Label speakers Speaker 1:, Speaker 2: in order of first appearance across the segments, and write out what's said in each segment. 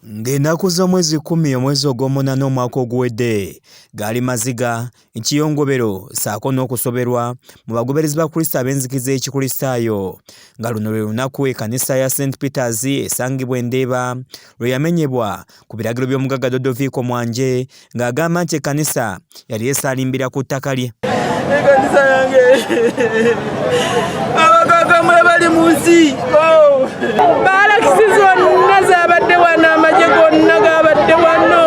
Speaker 1: Ng'ennaku z'omwezi kkumi omwezi ogw'omunaana omwaka oguwedde gaali maziga, ekiyongobero ssaako n'okusoberwa mu bagoberezi ba Kristo ab'enzikiriza y'Ekikristaayo nga luno lwe lunaku ekkanisa ya St Peters esangibwa e Ndeeba lwe yamenyebwa ku biragiro by'omugagga Dodoviiko Mwanje ng'agamba nti ekkanisa yali esaalimbira ku ttaka lye.
Speaker 2: Ekkanisa yange abagagga mwe bali mu nsi oh. Baalakisi zonna zabadde wano, amagye gonna gabadde wano.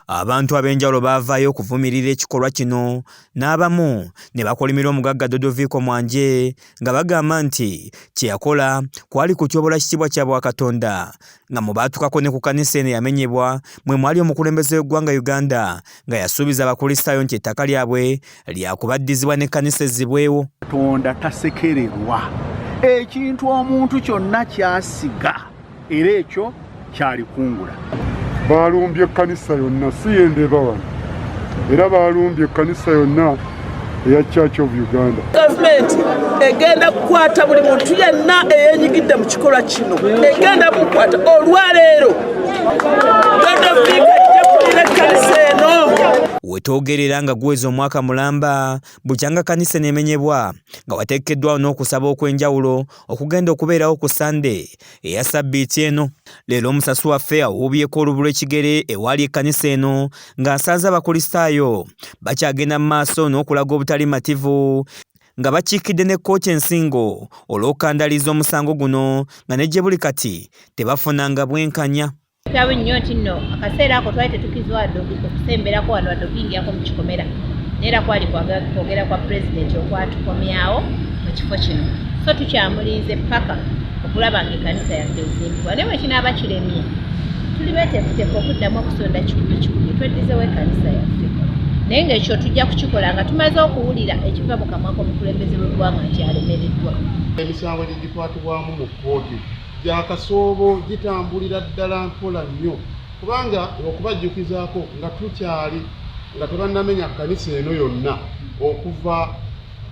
Speaker 1: Abantu ab'enjawulo baavaayo okuvumirira ekikolwa kino n'abamu ne bakolimira omugagga Dodoviiko Mwanje nga bagamba nti kye yakola kwali kutyoboola kitiibwa kya Bwakatonda nga mu baatukako ne ku kanisa eno eyamenyebwa mwe mwali omukulembeze w'eggwanga Uganda nga yasuubiza Abakristaayo nti ettaka lyabwe lyakubaddizibwa n'ekkanisa ezzibwewo.
Speaker 3: Katonda tasekererwa ekintu omuntu kyonna kyasiga era ekyo kyalikungula.
Speaker 4: Baalumbye ekkanisa yonna, si yendeeba wano, era baalumbye ekkanisa yonna eya Church of Uganda.
Speaker 2: Gavumenti egenda kukwata buli muntu yenna eyenyigidde mu kikolwa kino, egenda mukwata olwaleero. Dodoviika ajja kulira ekkanisa eno.
Speaker 1: Wetwogerera nga guweza omwaka mulamba bukyanga kkanisa eno emenyebwa nga wateekeddwawo n'okusaba okw'enjawulo okugenda okubeerawo ku Ssande eya ssabbiiti eno. Leero omusasi waffe awuubyeko olubu lw'ekigere ewaali ekkanisa eno ng'asanze Abakulisitaayo bakyagenda mu maaso n'okulaga obutali mativu nga bakiikidde ne kkooti ensingo olw'okukandaliza omusango guno nga ne gye buli kati tebafunanga bwenkanya.
Speaker 5: Kitabu nnyo nti nno akaseera ako twali tetukirizibwa wadde okusemberako wano wadde okuyingirako mu kikomera, naye era kwali kwogera kwa pulezidenti okwatukomyawo mu kifo kino, so tukyamulinze paka okulaba nga ekkanisa yaffe ezimbibwa, naye bwe kinaaba kiremye tuli beeteefuteefu okuddamu okusonda kikumi kikumi tweddizewo ekkanisa yaffe, naye ng'ekyo tujja kukikola nga tumaze okuwulira ekiva mu kamwa k'omukulembeze w'eggwanga nti alemereddwa.
Speaker 6: Emisango gye gikwatibwamu mu kkooti gya kasoobo gitambulira ddala mpola nnyo kubanga okubajjukizaako nga tukyali nga tebannamenya kkanisa eno yonna okuva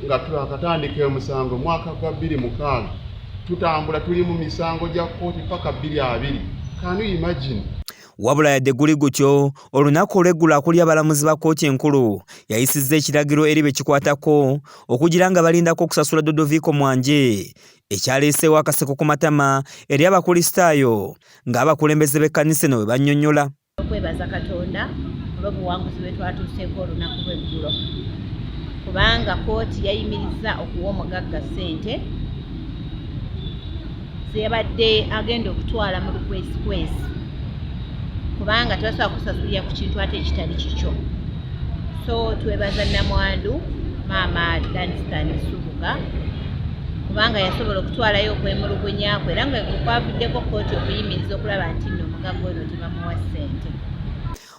Speaker 6: nga twakatandika omusango mwaka gwa 2006 tutambula tuli mu misango gya kkooti paka 2020. Can you imagine?
Speaker 1: Wabula yadde guli gutyo, olunaku olw'eggulo akulira abalamuzi ba kkooti enkulu yayisizza ekiragiro eri be kikwatako okugira nga balindako okusasula Dodoviiko Mwanje ekyaleeseewo akaseko ku matama eri Abakulisitaayo ng'abakulembeze b'ekkanisa eno bwe bannyonnyola.
Speaker 5: Okwebaza Katonda olw'obuwanguzi bwe twatuuseeko olunaku lw'eggulo, kubanga kkooti yayimirizza okuwa omugagga ssente ze yabadde agenda okutwala mu lukwesikwesi, kubanga tebasobola kusasulira ku kintu ate ekitali kikyo. So twebaza Namwandu Maama Danstan Nsubuga kubanga yasobola okutwalayo okwemulugunya kwe era nga kwavuddeko kkooti okuyimiriza okulaba nti nno omugagga ono tebamuwa ssente.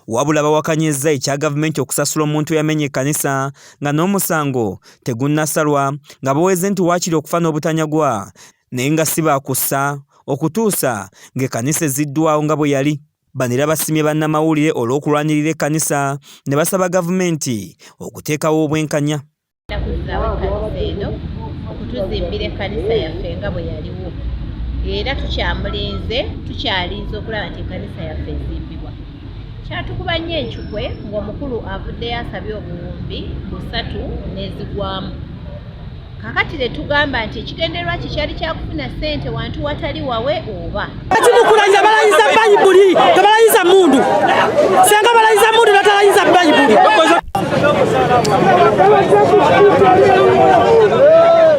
Speaker 1: Wabula bawakanyizza ekya gavumenti okusasula omuntu eyamenya ekkanisa nga n'omusango tegunnasalwa nga baweze nti waakiri okufa n'obutanyagwa naye nga si baakussa okutuusa ng'ekkanisa ezziddwawo nga bwe yali. Bano era basimye bannamawulire olw'okulwanirira ekkanisa ne basaba gavumenti okuteekawo obwenkanya.
Speaker 5: Kuzzaawo ekkanisa eno okutuzimbira ekkanisa yaffe nga bwe yaliwo, era tukyamulinze, tukyalinze okulaba nti ekkanisa yaffe ezimbibwa. Kyatukuba nnyo encukwe ng'omukulu avuddeyo asabye obuwumbi 3 n'ezigwamu. Kakati ne tugamba nti ekigendererwa kye kyali kya kufuna ssente wantu watali wawe oba
Speaker 2: Kimukulayiza balayiza Bayibuli, tebalayiza mundu. Senga balayiza mundu batalayiza Bayibuli.